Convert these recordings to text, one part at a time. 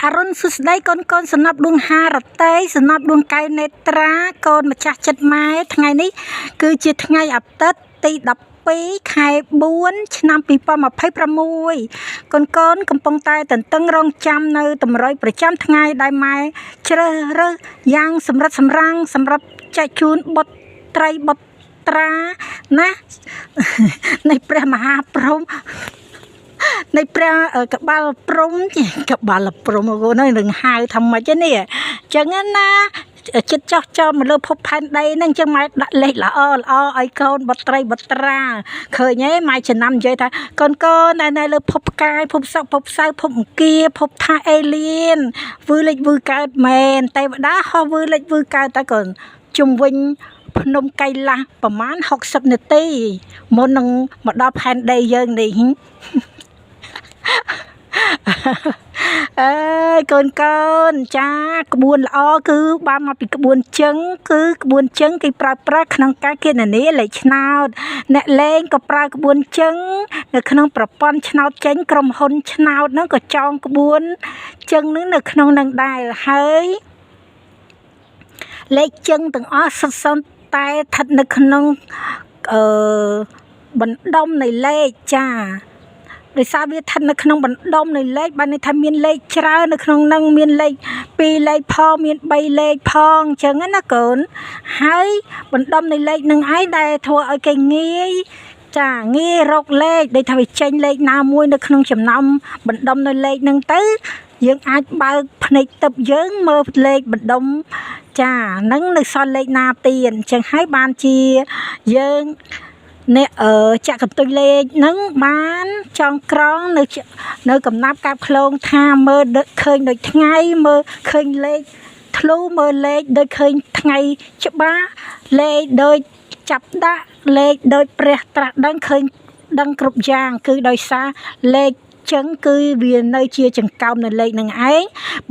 អរុណសួស្តីកូនកូនសំណប់ដួងហារតីសំណប់ដួងកែវនេត្រាកូនម្ចាស់ចិត្តម៉ែថ្ងៃនេះគឺជាថ្ងៃអាទិត្យទី12ខែ4ឆ្នាំ2026កូនកូនកំពុងតែទន្ទឹងរង់ចាំនៅតម្រុយប្រចាំថ្ងៃដែលម៉ែជ្រើសរើសយ៉ាងសម្រិតសម្រាំងសម្រាប់ចែកជូនបុត្រីបុត្រាណានៃព្រះមហាព្រហ្ម នៃព្រះកបាលព្រំកបាលព្រំអូននឹងហៅថាម៉េចនេះអញ្ចឹងណាចិត្តចោះចោលមកលើភពផែនដីហ្នឹងអញ្ចឹងម៉ែដាក់លេខល្អល្អឲ្យកូនបុត្រីបុត្រាឃើញទេម៉ែចំណាំនិយាយថាកូនកូននៅលើភពផ្កាយភពសុកភពសៅភពអង្គាភពថាអេលៀនវឺលេខវឺកើតមែនទេវតាហោះវឺលេខវឺកើតតែកូនជុំវិញភ្នំកៃឡាសប្រមាណ60នាទីមុននឹងមកដល់ផែនដីយើងនេះ អើយកូនកូនចាក្បួនល្អគឺបានមកពីក្បួនជឹងគឺក្បួនជឹងគេប្រើប្រាស់ក្នុងការគណនាលេខឆ្នោតអ្នកលេងក៏ប្រើក្បួនជឹងនៅក្នុងប្រព័ន្ធឆ្នោតចេញក្រុមហ៊ុនឆ្នោតហ្នឹងក៏ចងក្បួនជឹងហ្នឹងនៅក្នុងនឹងដែរហើយលេខជឹងទាំងអស់សុទ្ធសឹងតែស្ថិតនៅក្នុងអឺបណ្ដុំនៃលេខចាដោយសារវាស្ថិតនៅក្នុងបណ្ដុំនៃលេខបានន័យថាមានលេខច្រើននៅក្នុងនឹងមានលេខ2លេខផងមាន3លេខផងអញ្ចឹងណាកូនហើយបណ្ដុំនៃលេខនឹងឯងដែលធ្វើឲ្យគេងាយចាងាយរកលេខដូចថាវាចេញលេខណាមួយនៅក្នុងចំណោមបណ្ដុំនៅលេខហ្នឹងទៅយើងអាចបើកភ្នែកទឹកយើងមើលលេខបណ្ដុំចាហ្នឹងនៅសល់លេខណាទៀតអញ្ចឹងហើយបានជាយើងអ្នកអឺចាក់កន្ទុយលេខហ្នឹងបានចងក្រងនៅកំណាប់កាប់ឃ្លោងថាមើលឃើញដូចថ្ងៃមើលឃើញលេខធ្លូមើលលេខដូចឃើញថ្ងៃច្បាស់លេខដូចចាប់ដាក់លេខដូចព្រះត្រាស់ដឹងឃើញដឹងគ្រប់យ៉ាងគឺដោយសារលេខចឹងគឺវានៅជាចង្កោមនៅលេខនឹងឯង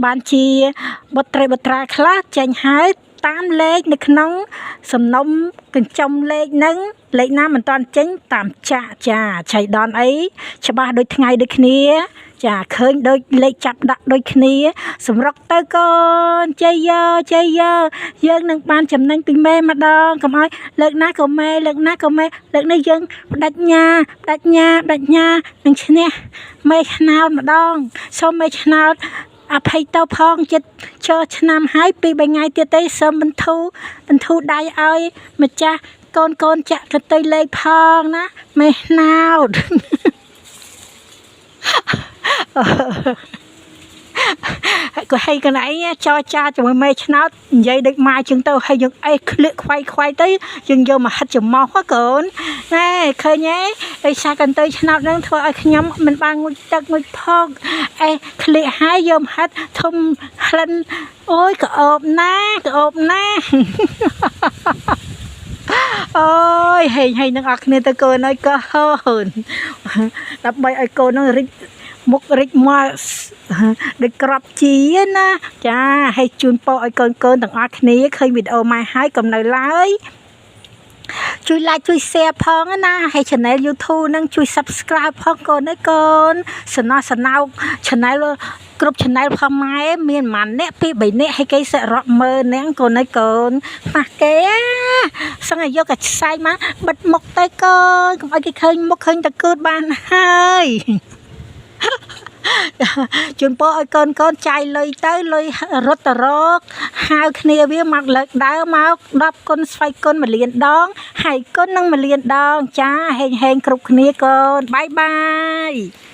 បានជាបុត្រីបុត្រាខ្លះចេញហើយតាមលេខនៅក្នុងសំណុំកញ្ចុំលេខហ្នឹងលេខណាមិនតាន់ចេញតាមចាក់ចាឆៃដនអីច្បាស់ដូចថ្ងៃដូចគ្នាចាឃើញដូចលេខចាប់ដាក់ដូចគ្នាសម្រុកទៅកូនជ័យយោជ័យយោយើងនឹងបានចំណេញពីមេម្ដងកុំឲ្យលើកណាក៏មេលើកណាក៏មេលើកនេះយើងបដិញ្ញាបដិញ្ញាបដិញ្ញានឹងឈ្នះមេឆ្នោតម្ដងសូមមេឆ្នោតអភ័យទៅផងចិត្តចូលឆ្នាំហើយពី3ថ្ងៃទៀតទេសូមបន្ធូរបន្ធូរដៃឲ្យម្ចាស់កូនកូនចាក់កន្ទុយលេខផងណាមេឆ្នោត ក៏ហើយកណៃចរចាជាមួយមេឆ្នោតនិយាយដូចម៉ាជាងទៅហើយយើងអេក្លៀកខ្វាយខ្វាយទៅយើងយកមកហិតច្រមុះហ៎កូនណែឃើញទេដោយសារកន្ទុយឆ្នោតនឹងធ្វើឲ្យខ្ញុំមិនបានងូតទឹកងូតផកអេក្លៀកហើយយកមកហិតធំក្លិនអូយក្អូបណាក្អូបណាអូយហេងហេងនឹងអស់គ្នាទៅកូនអើយកូនដើម្បីឲ្យកូននឹងរិចមុខរិចមកដូចក្របជីណាចាហើយជូនពរឲ្យកូនកូនទាំងអស់គ្នាឃើញវីដេអូម៉ែហើយកុំនៅឡើយជួយ like ជួយ share ផងណាហើយ channel YouTube នឹងជួយ subscribe ផងកូនអើយកូនសំណោះសំណោក channel គ្រប់ channel ផងម៉ែមានប្រហែលអ្នកពីរបីអ្នកឲ្យគេសរាប់ម៉ឺនអ្នកកូនអើយកូនខ្មាស់គេសឹងឲ្យយកកខ្សែងមកបិទមុខទៅកូនកុំឲ្យគេឃើញមុខឃើញតកូតបានហើយជូនពរឲ្យកូនកូនចាយលុយទៅលុយរត់តរកហៅគ្នាវាមកលើកដើមមក10គុណស្វ័យគុណ1លានដងហើយគុណនឹង1លានដងចាហេងហេងគ្រប់គ្នាកូនបាយបាយ។